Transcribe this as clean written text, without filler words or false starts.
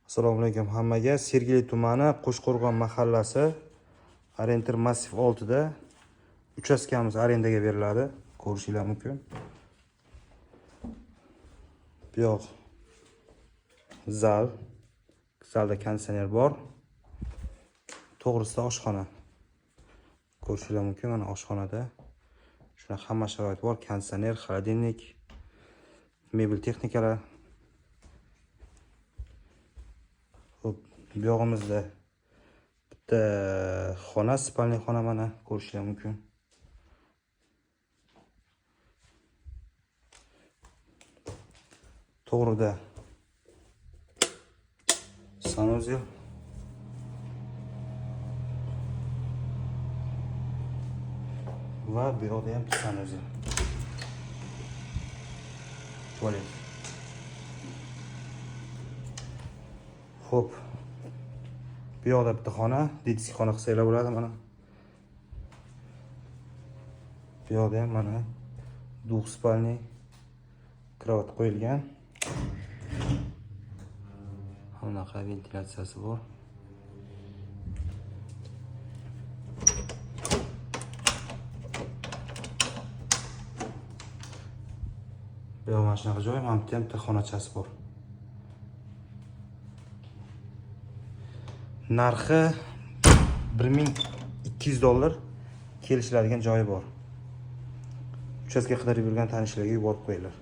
Assalomu alaykum hammaga. Sergeli tumani, Qo'shqo'rg'on mahallasi, Orientir massiv 6da uchastkamiz arendaga beriladi. Ko'rishinglar mumkin. Bu yoq zal. Zalda konditsioner bor. To'g'risida oshxona. Ko'rishinglar mumkin, mana oshxonada shunaqa hamma sharoit bor. Konditsioner, холодильник, mebel texnikalar. Xo'p, bu yog'imizda bitta xona, спальный xona, mana ko'rishinglar mumkin. To'g'rida санузел. Va bu yoqda ham санузел. Tualet. Xo'p. Bu yoqda bitta xona, детский xona qilsanglar bo'ladi mana. Bu yoqda ham mana двухспальный кровать qo'yilgan. Bunaqa ventilyatsiyasi bor. Bu yoq mana shunaqa joy, mana bu yerda ham bitta xonachasi bor. Narxi 1200 dollar, kelishiladigan joyi bor. Uchastka qidirib yurgan tanishlarga yuborib qo'yinglar.